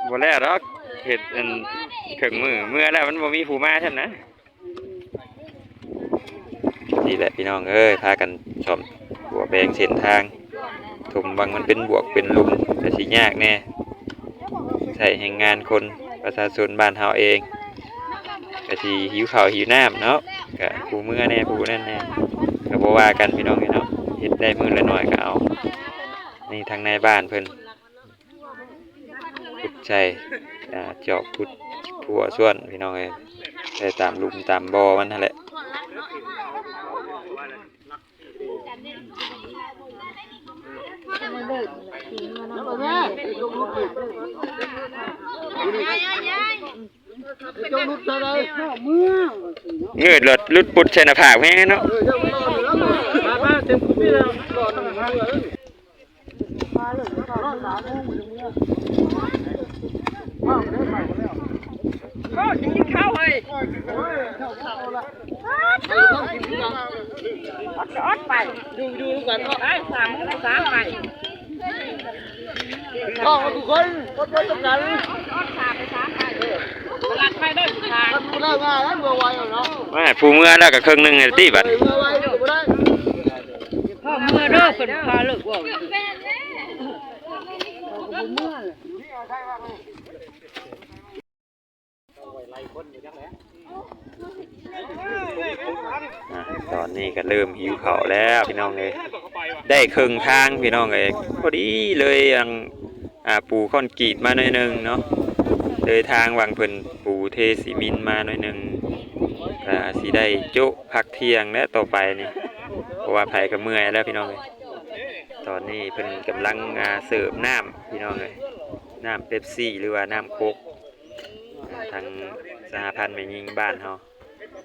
ບໍ່ແລ້ວດອກ ເຮັດອັນເຄິ່ງມື້ ເມື່ອແລ້ວມັນບໍ່ມີຜູ້ມາຊັ້ນນະ. ນີ້ແຫຼະພີ່ນ້ອງເອີຍ ພາກັນສ້ອມຂົວແບ່ງເສັ້ນທາງ ຖົມຫວ່າງມັນເປັນບວກເປັນຫຼຸມ ກະຊິຍາກແດ່ ໃຊ້ແຮງງານຄົນ ປະຊາຊົນບ້ານເຮົາເອງ ກະຊິຫິວເຂົ້າຫິວນ້ຳເນາະ ກະຜູ້ເມື່ອແດ່ຜູ້ນັ້ນແດ່ ກະບໍ່ວ່າກັນພີ່ນ້ອງເອີຍເນາະ ເຮັດໄດ້ມື້ລະໜ້ອຍກະເອົາ. ນີ້ທາງນາຍບ້ານເພິ່ນ ຂຸດໃສ່ ອ່າ ຈອກຂຸດຂົວສ່ວນພີ່ນ້ອງເອີຍ ໃສ່ຕາມຫຼຸມຕາມບໍ່ມັນຫັ້ນແຫຼະ. ເງີດລົດຫຼຸດປຸດໃສ່ໜ້າຜາກແຮງເນາະ. ໂອ້ ຊິກິນເຂົ້າເຮີ້ຍ ອອດ ອອດໄປ ຢູ່ ຢູ່ນຳກັນເນາະ ໄປ ສາມ ສາມ ໄປ ກິນເຂົ້າກັນທຸກຄົນ ອອດ ອອດນຳກັນ ອອດ ອອດ ສາມ ໄປ ສາມ ໄປ ເອີ ສະຫຼັດໄປເດີ ສາມ ເມື່ອໄວເນາະ ແມ່ ຜູ້ເມື່ອແລ້ວກໍເຄິ່ງໜຶ່ງແລ້ວຕິບັດນີ້ ເມື່ອໄວກໍບໍ່ໄດ້. ເມື່ອເດີ ເພິ່ນພາເລີກເວົ້າ ອ່າ ຕອນນີ້ກໍເລີ່ມຫິວເຂົ້າແລ້ວພີ່ນ້ອງເອີຍ ໄດ້ເຄິ່ງທາງພີ່ນ້ອງເອີຍ ພໍດີເລີຍ ອັງ ອ່າ ປູຄອນກຣີດມາໜ້ອຍໜຶ່ງເນາະ ເລີຍທາງຫວ່າງເພິ່ນປູເທຊີມິນມາໜ້ອຍໜຶ່ງ ກະຊິໄດ້ໂຈະພັກທ່ຽງແລ້ວຕໍ່ໄປນີ້ ເພາະວ່າໃຜກໍເມື່ອຍແລ້ວພີ່ນ້ອງເອີຍ. ຕອນນີ້ເພິ່ນກຳລັງ ອ່າ ເສີບນ້ຳພີ່ນ້ອງເອີຍ ນ້ຳເປັບຊີ ຫຼືວ່ານ້ຳໂຄກ ອ່າ ທາງສະຫະພັນແມ່ຍິງບ້ານເຮົາ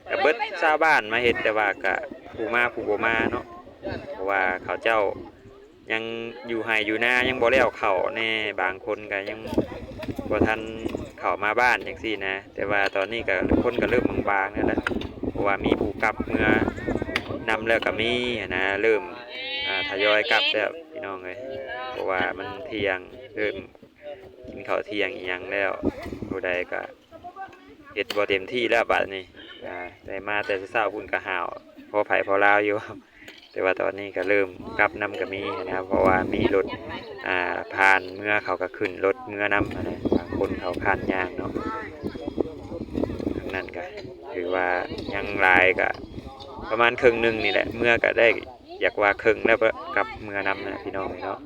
ກະເບິດຊາວບ້ານມາເຮັດ ແຕ່ວ່າກະຜູ້ມາຜູ້ບໍ່ມາເນາະ ເພາະວ່າເຂົາເຈົ້າຍັງຢູ່ໄຮ່ຢູ່ນາ ຍັງບໍ່ແລ້ວເຂົ້າແດ່ ບາງຄົນກະຍັງບໍ່ທັນເຂົ້າມາບ້ານຈັ່ງຊີ້ນະ ແຕ່ວ່າຕອນນີ້ກະຄົນກະເລີ່ມບາງໆແລ້ວແຫຼະ ເພາະວ່າມີຜູ້ກັບເມືອນຳແລ້ວກະມີຫັ້ນນະ ເລີ່ມ ອ່າ ທະຍອຍກັບແລ້ວພີ່ນ້ອງເອີຍ ເພາະວ່າມັນທ່ຽງ ເລີ່ມກິນເຂົ້າທ່ຽງອີ່ຫຍັງແລ້ວ ຜູ້ໃດກະ ເຮັດບໍ່ເຕັມທີ່ແລ້ວບາດນີ້ ອ່າ ໄດ້ມາແຕ່ເຊົ້າພຸ້ນກະຫາວ ພໍໄຜພໍລາວຢູ່ ແຕ່ວ່າຕອນນີ້ກະເລີ່ມກັບນຳກະມີຫັ້ນນະ ເພາະວ່າມີລົດ ອ່າ ຜ່ານເມືອ ເຂົາກະຂຶ້ນລົດເມືອນຳຫັ້ນນະ ບາງຄົນເຂົາຄ້ານຍ່າງເນາະ ທາງນັ້ນກະຖືວ່າຍັງຫຼາຍ ກະປະມານເຄິ່ງໜຶ່ງນີ້ແຫຼະ ເມືອກະໄດ້ ຢາກວ່າເຄິ່ງແລ້ວ ກັບເມືອນຳນະພີ່ນ້ອງເອີຍເນາະ.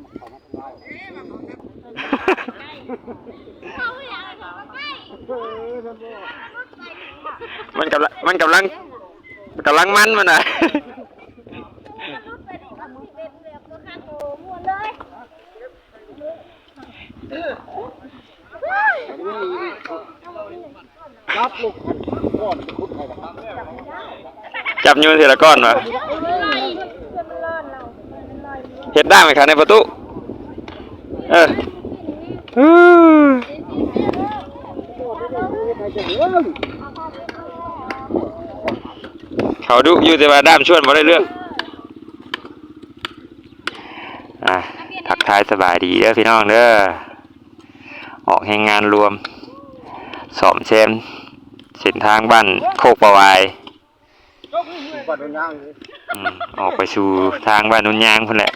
ມັນກຳລັງ ມັນກຳລັງ ກຳລັງມັນ ມັນນະ ຈັບລູກ ຈັບໂຍນທີລະກ້ອນວ່າ ເຮັດດ້າມໃຫ້ເຂົາແດ່ປະຕູ ເອີ ເຂົາດຸຢູ່ ແຕ່ວ່າດ້າມຊວນບໍ່ໄດ້ເລື່ອງ. ອ່າ ທັກທາຍສະບາຍດີເດີພີ່ນ້ອງເດີ ອອກແຮງງານລວມ ສ້ອມແຊມເສັ້ນທາງບ້ານໂຄກປະຫວາຍ ອືມ ອອກໄປສູ່ທາງບ້ານໂນນຍາງພຸ້ນແຫຼະ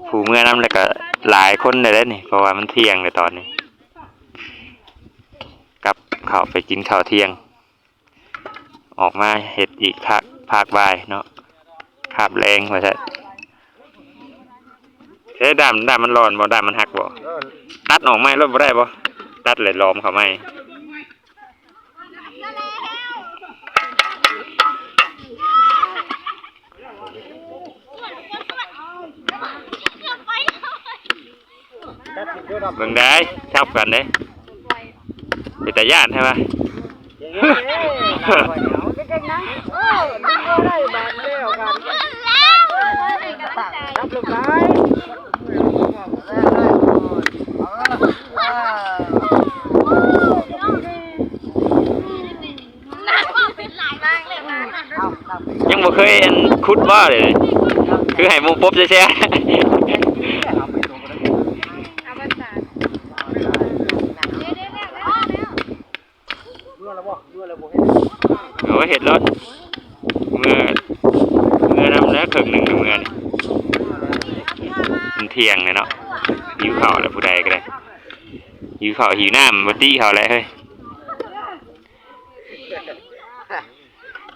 ຜູ້ເມືອນຳແລ້ວກະຫຼາຍຄົນແລ້ວເດ້ນີ້ ເພາະວ່າມັນທ່ຽງແລ້ວຕອນນີ້ ກັບເຂົ້າໄປກິນເຂົ້າທ່ຽງ. ອອກມາເຮັດອີກພາກ ພາກບ່າຍເນາະ ຄາບແລງວ່າຊັ້ນ. ເອີ ດ້າມ ດ້າມມັນຫຼອນບໍ່? ດ້າມມັນຫັກບໍ່? ຕັດອອກໃໝ່ໂລດບໍ່ໄດ້ບໍ່? ຕັດແລ້ວຫຼອມເຂົ້າໃໝ່. ເບິ່ງໄດ້ ຈັບກັນເດ້ ເປັນຕາຢ້ານແທ້ວະ. ຍັງບໍ່ເຄີຍອັນຂຸດບໍ່ເດ ຄືໃຫ້ໝູ່ປົບແຊໆ. ລົດ ເມືອ ເມືອນຳແລ້ວເຄິ່ງໜຶ່ງ ເມືອນີ້ ມັນທ່ຽງແລ້ວເນາະ ຫິວເຂົ້າແລ້ວ ຜູ້ໃດກໍໄດ້ ຫິວເຂົ້າຫິວນ້ຳ ບໍ່ຕິເຂົາແຫຼະເຮີ້ຍ.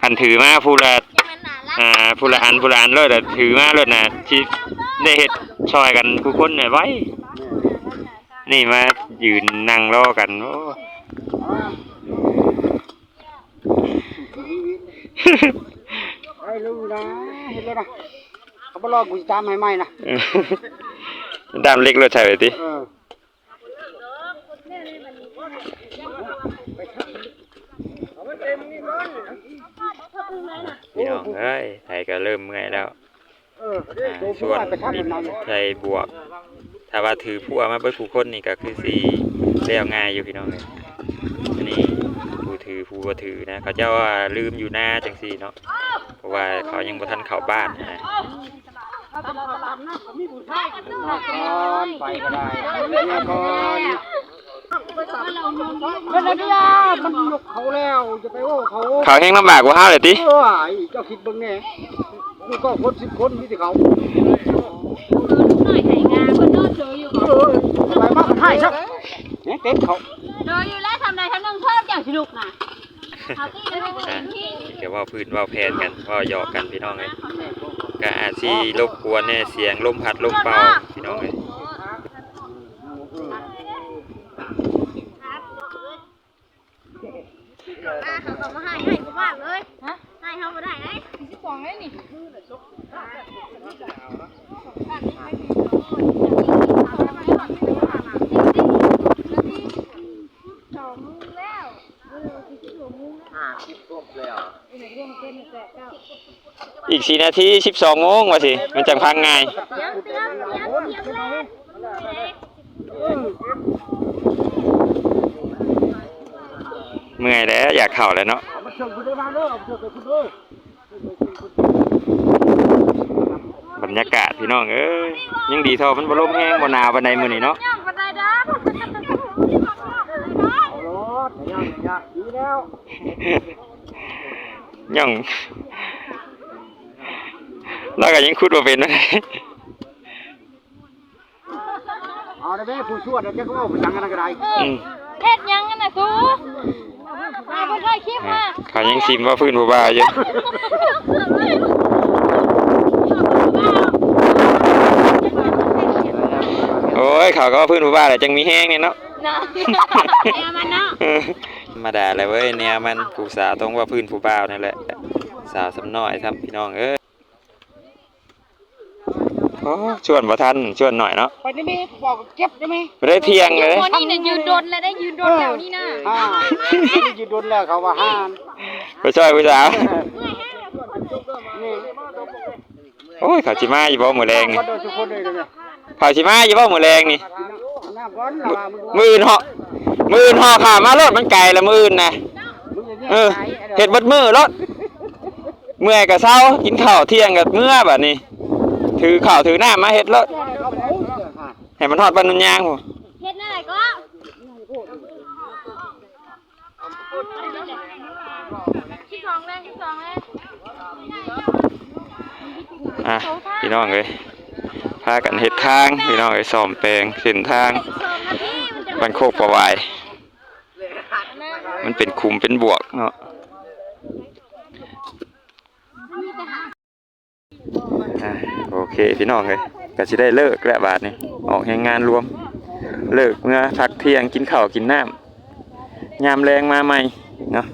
ຄັນຖືມາຜູ້ລະ ອ່າ ຜູ້ລະອັນ ຜູ້ລະອັນໂລດ ຖືມາໂລດນະ ຊິໄດ້ເຮັດຊ່ອຍກັນຄູ່ຄົນໄວ. ນີ້ມາຢືນນັ່ງລໍກັນ ໂອ້ ໄດ້ລຸຍນະ ເຮັດແລ້ວນະ ເຂົາບໍ່ລອກ ກູຊິຕາມໃຫ້ໃໝ່ນະ ດາມເຫຼັກໂລດໃສ່ໄວ້ຕິ. ເອີ ພີ່ນ້ອງເອີຍ ໄທກໍເລີ່ມເມື່ອຍແລ້ວ. ເອີ ອ່າ ສ່ວນດິນໃສ່ບວກ ຖ້າວ່າຖືພົ່ວມາເບິດຄູ່ຄົນນີ້ກໍຄືຊິແລ້ວງ່າຍຢູ່ພີ່ນ້ອງເອີຍ. ອັນນີ້ຜູ້ຖືຜູ້ບໍ່ຖືນະ ເຂົາເຈົ້າວ່າລືມຢູ່ນາຈັ່ງຊີ້ເນາະ ເພາະວ່າເຂົາຍັງບໍ່ທັນເຂົ້າບ້ານນະ. ໄປກໍໄດ້ ເມືອກ່ອນ ເປັນໄດ໋ຍາ ມັນຍົກເຂົາແລ້ວ ຈະໄປໂອ້ເຂົາ ເຂົາແຮ່ງລຳບາກກວ່າເຮົາແຫຼະຕິ. ໂອ້ຍ ເຈົ້າຄິດເບິ່ງແດ່ ຢູ່ເກົ້າຄົນ ສິບຄົນ ມີແຕ່ເຂົາ ເອີຍ ໄປມາກໍໄດ້ຊະ ຍັງເຕັມເຂົາ ໂດຍຢູ່ແລ້ວ ທຳໃດທຳໜຶ່ງເພິ່ນຈັ່ງຊິລຸກນະ. ອ່ະ ກໍເວົ້າພື້ນເວົ້າແຜ່ນກັນ ເວົ້າຫຍອກກັນພີ່ນ້ອງເອີຍ ກໍອາດຊິລົບກວນແດ່ ສຽງລົມພັດລົມເປົ່າພີ່ນ້ອງເອີຍ. ເຂົາກໍມາໃຫ້ ໃຫ້ຜູ້ບ້ານເລີຍ ຮະ ໃຫ້ເຮົາບໍ່ໄດ້ເດ້ ສິບສອງເດ້ນີ້. ອີກສີ່ນາທີ ສິບສອງໂມງວ່າຊິ ມັນຈັ່ງພັງງ່າຍ. ເມື່ອຍແລ້ວ ຢາກເຂົ້າແລ້ວເນາະ. ບັນຍາກາດພີ່ນ້ອງເອີຍ ຍັງດີເທົ່າມັນບໍ່ລົມແຮງ ບໍ່ໜາວປານໃດມື້ນີ້ເນາະ. ຍັງ ລາວກໍຍັງຂຸດບໍ່ເປັນປານໃດ. ເອົາໄດ້ແມ່ ຜູ້ຊວນ ຈັກເວົ້າໄປຫຍັງອັນນັ້ນກໍໄດ້. ອືມ ເຮັດຫຍັງຫັ້ນນະສູ? ເອົາໄປຖ່າຍຄລິບມາ ເຂົາຍັງຊິມວ່າພື້ນຜູ້ບ່າວຢູ່. ໂອ້ຍ ເຂົາກໍວ່າພື້ນຜູ້ບ່າວແຫຼະ ຈັ່ງມີແຮງນີ້ເນາະ. ນະ ແນວມັນເນາະ ເອີ ທຳມະດາແຫຼະເວີຍ ແນວມັນ ຜູ້ສາວຕ້ອງວ່າພື້ນຜູ້ບ່າວນັ້ນແຫຼະ ສາວສ່ຳນ້ອຍຊ້ຳ ພີ່ນ້ອງເອີຍ. ໂອ້ ຊວນບໍ່ທັນ ຊວນໜ້ອຍເນາະ. ໄປນີ້ມີບອກເກັບໄດ້ໄໝ? ບໍ່ໄດ້ທ່ຽງເລີຍ. ຄົນນີ້ນະຢືນດົນແລ້ວໄດ້ ຢືນດົນແລ້ວນີ້ນະ. ອ່າ ຢືນດົນແລ້ວ ເຂົາວ່າຫານ ໄປຊ່ອຍຜູ້ສາວ. ນີ້ ໂອ້ຍ ເຂົາຊິມາຢູ່ບໍ່ມື້ແລງນີ້? ເຂົາຊິມາຢູ່ບໍ່ມື້ແລງນີ້? ມື້ອື່ນເຫາະ ມື້ອື່ນເຫາະຂ້າມມາໂລດ ມັນໄກລະມື້ອື່ນນະ. ເອີ ເຮັດເບິດມື້ໂລດ. ເມື່ອຍກໍເຊົາ ກິນເຂົ້າທ່ຽງກໍເມືອ ບາດນີ້ຖືເຂົ້າຖືນ້ຳມາເຮັດໂລດ ໃຫ້ມັນຮອດບ້ານໂນນຍາງພຸ້ນ. ເຮັດແນວໃດກໍ ສິບສອງແລງ ສິບສອງແລງ. ອ່ະ ພີ່ນ້ອງເອີຍ ພາກັນເຮັດທາງ ພີ່ນ້ອງເອີຍ ສ້ອມແປງເສັ້ນທາງບ້ານໂຄກປະຫວາຍ. ມັນເປັນຂຸມເປັນບວກເນາະ. ອ່າ ໂອເຄ ພີ່ນ້ອງເອີຍ ກໍຊິໄດ້ເລີກແລ້ວບາດນີ້ ອອກແຮງງານລວມ ເລີກເມືອພັກທ່ຽງ ກິນເຂົ້າກິນນ້ຳ ຍາມແລງມາໃໝ່ເນາະ.